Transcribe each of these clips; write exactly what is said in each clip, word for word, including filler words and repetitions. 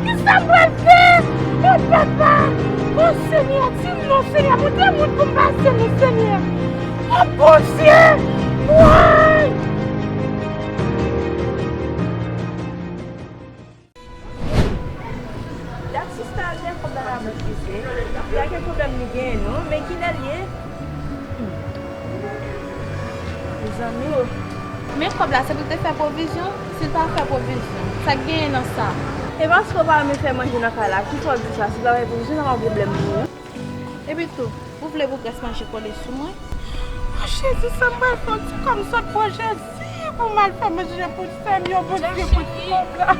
Kisa m pral fè? O papa! O Senyè, di m non, Senyè, montre m wout pou m pase, non, Senyè. O Bondye! Woy! Dat sista al gen kòb la nan bank, mesye. Li a gen pwoblèm li genyen non, men kilè l ye? Hmm. Mezanmi o. Men kòb la, se pou l te fè pwovizyon. Si l pa fè pwovizyon, sa k genyen nan sa? E paske w pa renmen fè manje nan kay la, ki fè w di sa? Si l pa fè pwovizyon, sa pa pwoblèm nou. Epi tou, ou vle pou grès manje kole sou mwen? O Jezi, sa m pral fè yon ti kòb sot pran Jezi pou m al fè manje pou sè m yo, Bondye, pou ti kòb la.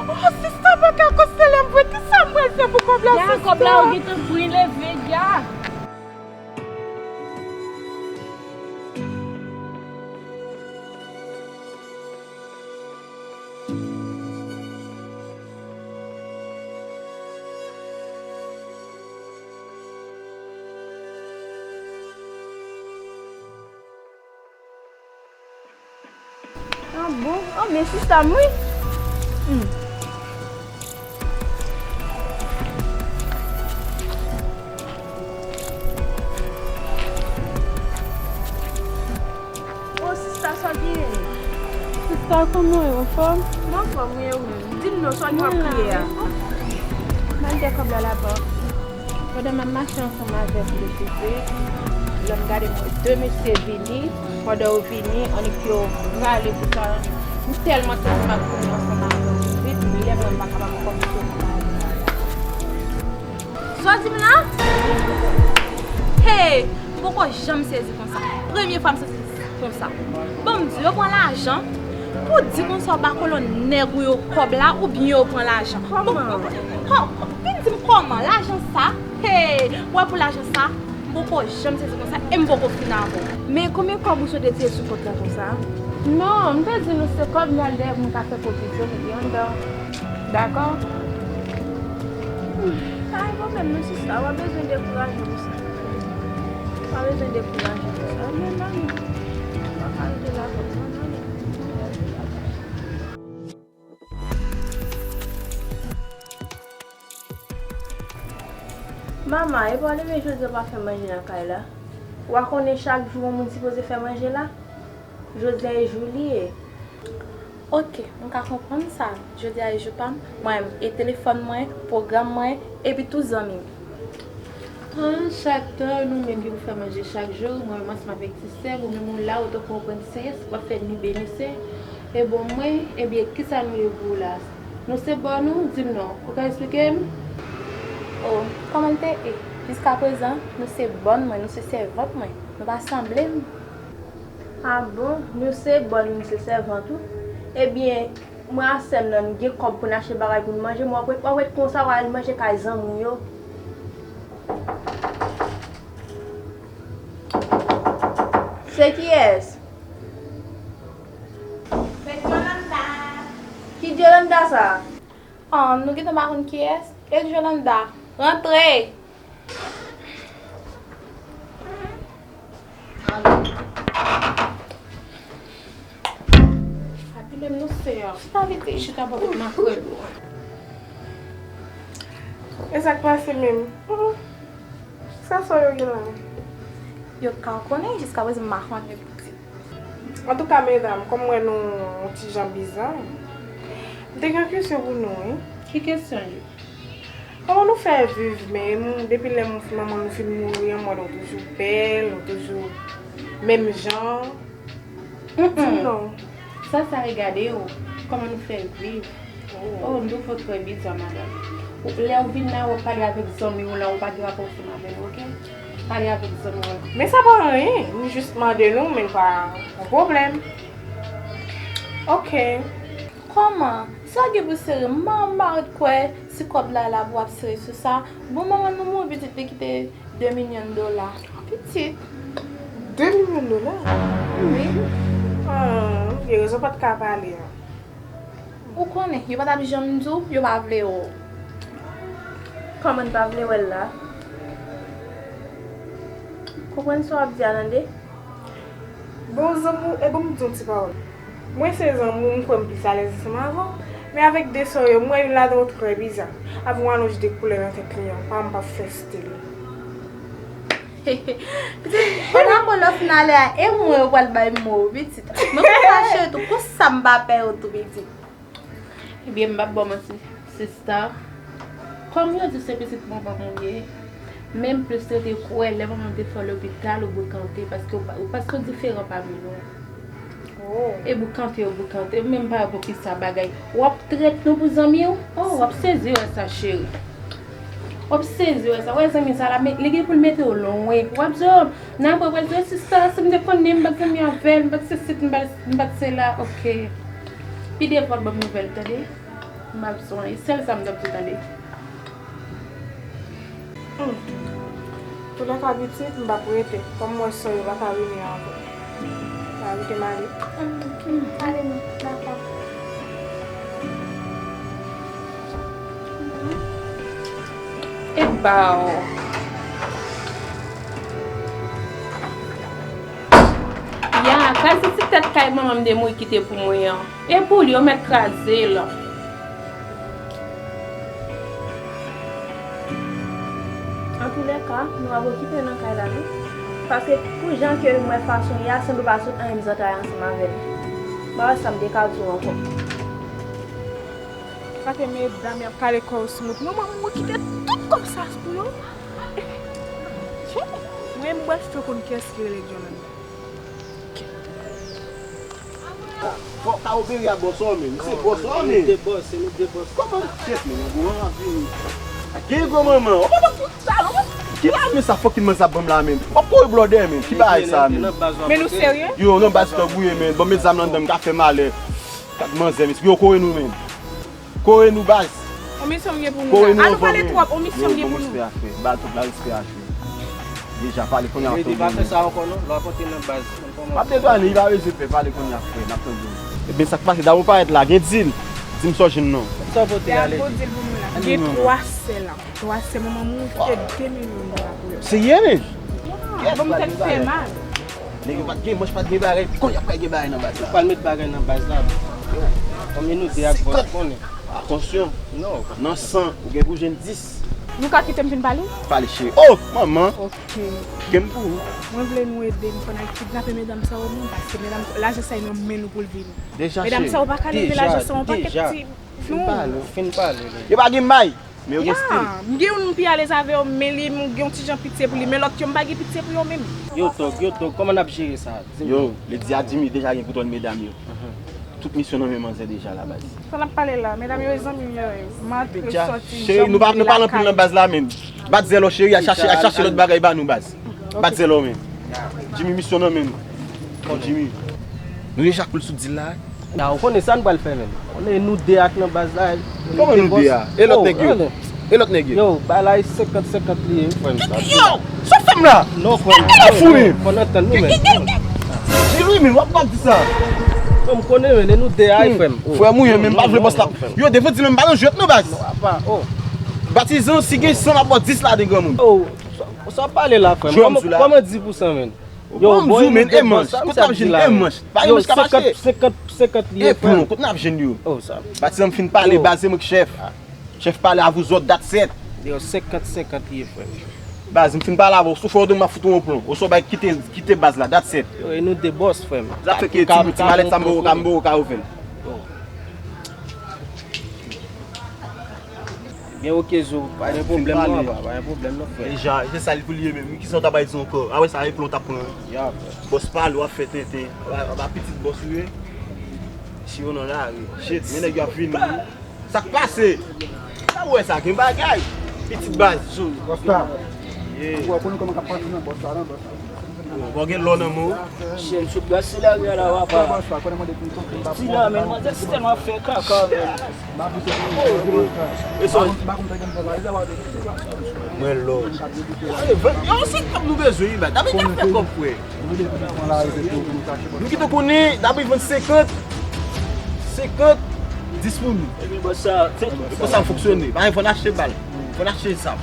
O, sista pa ka konsolem vre, kisa m pral fè pou kòb la, sista? Kòb la, ou gentan pran, leve, ya. Ah bon? Ah, men sista m, wi. Hmm. O, sista, sa w genyen? Sista, kòman w ye? Anfòm? M anfòm, wi, e ou menm? Di m non, sa w gen w ap kriye a? M al dèyè kòb la labank. Pandan m ap mache ansanm avèk Lefevre, lè m gade m wè de mesye vini. Pandan yo vini, annik yo rale konsa. M tèlman santi m ap kouri ansanm avè yo vit, lè m wè m pa kapab ankò, m sot nan lari a. Sa w di m la? Hey! M poko janm sezi konsa. Premye fwa m sezi konsa. Ban m di, yo pran lajan pou di konsa w pa kolonn nèg ou yo kòb la oubyen yo pran lajan. Kòman? Kò-, vin di m kòman? Lajan sa? Hey! Wè pou lajan sa, m poko janm sezi konsa e m poko fin avè w. Men konbyen kòb ou sot retire sou kont la konsa? Non, m te di nou se kòb m al dèyè pou m ka fè pwovizyon mete anndan. Dakò? Pa gen pwoblèm non sista, w pa bezwen dekouraje pou sa. W pa bezwen dekouraje pou sa. Men non, non. W pa ka rete la kòm non, non, non. Manman, e pa w leve jodi a w pa fè manje nan kay la? W a konnen chak jou yon moun sipoze fè manje la? Jodi a e jou li ye. Oke, m ka konprann sa. Jodi a e jou pa m. Mwen menm, e telefòn mwen, pwogram mwen, epi tou zanmi m. An, chak tan, nou menm ki pou fè manje chak jou, mwen menm ansanm avèk ti sè m, ou menm ou la, ou tankou yon prensès, w ap fè ni beni sè. E bon, mwen, ebyen, kisa nou ye pou ou la? Nou se bòn ou? Di m non. Ou ka eksplike m? O, kòman l te ye? Jiskaprezan, nou se bòn mwen, nou se sèvant mwen. Nou pa sanble m. A bon? Nou se bòn, nou se sèvant ou? Ebyen, mwen a sè m nan, n gen kòb pou n achte bagay pou n manje, men w ap ret, w ap ret konsa, w al manje kay zanmi w yo. Se kiyès? Se Jolanda. Ki Jolanda sa? An, nou gentan pa konn kiyès? E Jolanda, rantre! Api menm nou sè a. Chita vite. Chita bò kot makrèl ou. E sa k pase menm? Hmm. Sa sa yo gen la? Yo ka konnen, jiskaprezan m pa konnen pitit. Antouka, medam, kòm m wè nou yon ti jan bizar, m te gen yon kesyon pou nou, wi. Ki kesyon li? Kòman nou fè viv menm? Depi lè m- manman nou fin mouri, m wè nou toujou bèl, nou toujou menm jan. Di m non. Sa, sa regade w. Kòman nou fè viv? Oh, nou fò trè bizar, madanm. Lè w vin la, w ap pale avèk zanmi w la, ou pa gen rapò ansanm avè l, oke? Pale avèk zanmi w la. Men sa pa anyen, m jis mande nou, men pa yon pwoblèm. Oke. Kòman? Sa w gen pou sere? M pa, m pa ret kwè si kòb la la pou w ap sere sou sa. Bon, manman nou mouri, pitit li kite de milyon dola. Pitit. De milyon dola? Wi. Ah, gen rezon pa t ka pale an. Ou konnen, yo pa t ap janm di w, yo pa vle w. Kòman n pa vle wè l la? Konprann sa w ap di a, tande? Bon, zanmi w, e bon, m di yon ti pawòl. Mwen se zanmi w, m kwè m plis alèz ansanm avè w. Men avèk de sè w yo, m wè youn ladan yo trè biza. Avè yon alonj de koulè nan tèt li an. Pa m p ap fè stil. Pitit, ann apre lè w fin ale a, e mwen yo pral bay mo, pitit. Mwen konn sa cheri tou, konsa m pa pè yo tou, pitit. Ebyen, m p ap ba w manti, sista. Kòm yo di se pitit manman m ou ye, men m plis rete kwè lè manman m te fè w lopital ou boukante, paske w pa- paske w diferan pami nou. Oh. E boukante, yo boukante. Menm pa pou ki sa bagay. W ap trèt nou pou zanmi w? Oh, w ap sezi wè sa, cheri. W ap sezi wè sa. Wè zanmi sa la, men li gen pou l mete w lwen. W ap di, oh, nan apre w pral di, oh, sista, si m te konnen, m pa t zanmi avè l, m pa t sesi, m pa t- m pa t sela, oke. Pi devan, ban m nouvèl, tande? M pa bezwen. E sèl sa m t ap di, tande? Hmm. Toulèka pitit, m p ap rete. Kòm m wè sè yo pa ka vini ankò. M pa rete m ale. Hmm, hmm. Ale non, dakò. E ba w. Ya, kraze ti tèt kay manman m de mwen kite pou mwen an. E pou li, yo mèt kraze l. Antoulèka, nou ap okipe nan kay la, non. Paske pou jan ke m wè fason li a, sanble w pa sot anyen m zantray ansanm avè l. M pa wè sa m te ka di w ankò. Paske medam y ap kale kò yo sou mwen. Manman mwen kite tout kòb sa pou yo. Mwen, m wè si yo konn kiyès ki rele John. Fò ka opere a bòs ou, men. Se bòs ou, men. Se nou de bòs, se nou de bòs. Kòman? Kiyès, men? Yon gwo an ap vini. Gen gwo manman. Ou pa fout sa, non? Ki lame sa fòk ki manzè ap ban m la, men? W ap kore blòdè, men. Ki bagay sa, men? Men nou serye? Yo, nan baz tan gouye, men. Bon, met zam nan anndan, m ka fè malè. Kat manzè, men. Yo, kore nou, men. Kore nou, baz. On misyon m gen pou nou la. Kore nou anvan, men. An nou pale twòp, on misyon m gen pou nou. Yo, bon respè a frè. Ba l tout la respè a frè. Deja pale kounye a. Rete pa fè sa ankò non, lè w ap antre nan baz. M ap detwane, li pa bezwen pè, pale kounye a frè, n ap tande w. Ebyen sa k pase, dam ou parèt la, gen dil. Di m sa w jwenn non. Sa w pote ale. Gen gwo dil pou nou la. Gen twa sè la. Twa sè manman m ou kite de milyon dola pou yo. Serye, men? Ban m tèt fè mal. Nèg yo pa t gen manch, pa t gen bagay, kounye a pral gen bagay nan baz la. Ou pral met bagay nan baz la. Konbyen nou de ak bòs konnen? Atansyon. Non. Nan san, ou gen pou jwenn dis. Nou ka kite m fin pale? Pale, cheri. Oh, manman. Ok. Gen m pou ou. Mwen vle nou ede m konn al kidnape medam sa yo, non, paske medam, lajan sa yo nan men nou pou l vini. Deja, cheri. Medam sa yo pa ka leve lajan sa yo, yon pakèt ti. Fin pale. Fin pale. Yo pa gen may. Men yo gen stil. Ya, m gen youn m pi alèz avè yo, men li, m gen yon ti jan pitye pou li, men lòt yo, m pa gen pitye pou yo menm. Yo, Tòg, yo, Tòg, kòman n ap jere sa? Di m. Yo, Lady a di m li deja gen kontwòl medam yo. Tout misyon nan men manzè deja la, baz. Sa n ap pale la, medam yo e zanmi m yo ye. M antre sòti, cheri, nou pa, nou pale anpil nan baz la, men. Bat zèl ou, cheri, al chache, al chache lòt bagay ba nou, baz. Bat zèl ou, men. Jimmy, misyon nan men nou. Jimmy. Nou deja koul sou dil la. A, ou konnen sa n pral fè, menm. Konnen nou de ak nan baz la. Kòman nou de a? E lòt nèg yo? E lòt nèg yo? Yo, bagay la e senkant senkant li ye, frè m. Yo, sa w fè m la? Non, frè m. Gade fou, men. Fò n antann nou, menm. Di wi, men w ap, w ap di sa. Frè m, konnen, men, e nou de a, frè m. Frè m ou ye, men m pa vle bòs la. Yo, devan di l, m pa nan jwèt, non, baz. Patizan, si gen san, m ap ba w dis ladan, granmoun. Sa w pale la, frè m? Kòman, kòman dis pou san, menm? Yo, bon, men, e manch. Kote n ap jwenn e manch? Pa gen manch k ap achte. Senkant, senkant li ye, frè m. Kot n ap jwenn yo? Patizan m fin pale, baz, se mwen ki chèf. Chèf pale, a vous autres, that's it. Yo, senkant senkant li ye, frè m. Baz, m fin pale avè w, si w fè yon dòm, m ap fout ou yon plon. Oswa w bay kite, kite baz la, that's it. Yo, e nou de bòs, frè m. Zafè ki ti, ti malèt sa m bo ka, m bo ka ouvè l. Byen, oke, Zo, pa gen pwoblèm non, papa, pa gen pwoblèm non, frè. Deja, se sa li pou li ye menm. Kisa w ta bay di ankò? A wè sa, e plon t ap pran. Ya, frè. Bòs pale, w ap fè tenten. Aba, aba pitit bòs ou ye. Si yo nan lari. Shit, men nèg yo ap vini. Sa k pase? Sa w wè sa, gen bagay. Pitit baz. Bòs la. Yeah. Ou konnen kòman k ap pase nan bòs la, nan bòs la. Bon, gen lò nan men w. Chen sou plas se lari a la, w ap pa. Ti la, men manzè si tèlman fè kaka, men. E sa. Mwen lò. Yo, se kòb nou bezwen, wi, baz. David ap fè kòb, frè. Nou gentan konnen, David vann senkant, senkant, dis pou nou. Epi bòs sa, se konsa l fonksyone. Pa gen fò n achte bal. Fò n achte zam.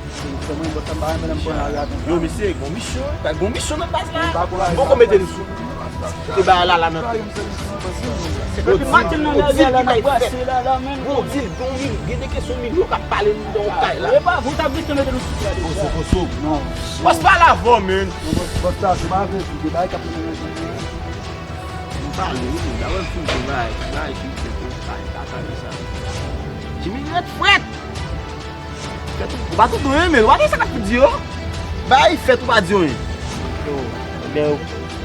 Yo, mesye, gon misyon, wi. Gon misyon nan baz la. Bon, kon mete nou sou. Mete bagay la, la nan tèt. Yo, di l, yo, di l ki bay fèt. Bon, di l, bon, gen de kesyon milyon k ap pale nan yon kay la. Bòs pa la vò, men. Bòs pa la vò, men. Bòs la, se pa vle di, se bagay k ap mennen nan janm. M pale, wi, la wè m fin di bagay, bagay ki fèt, bagay kaka sa. Jimmy rèd frèt! Fèt ou, ou pa tout dwe, men ou pa gen sa k ap di yo. Bay fèt ou pa di anyen. Yo, ebyen,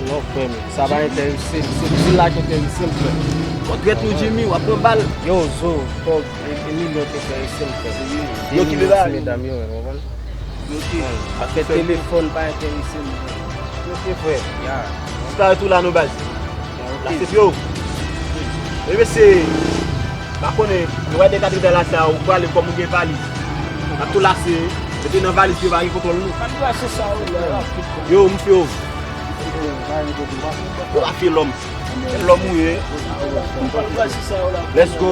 non, frè m, sa pa enterese m. Se di la ki enterese m, frè m. Bon, trèt nou, Jimmy, w ap pran bal. Yo, Zo, kòb, e, e milyon ki enterese m, frè m. Yo, ki milyon ti medam yo, w konprann? Yo, ki? Afè telefòn pa enterese m, frè. Yo, ki, frè. Ya. Disparèt ou la, nou baz. Lase pye w. E mesye, m pa konnen, nou wè de katrevèl la sa, ou prale kòm ou gen valiz. N ap tou lase, mete nan valiz yo pa gen kontwòl nou. Yo, m fye w. Yo, afye lòm. Lòm ou ye. Let's go.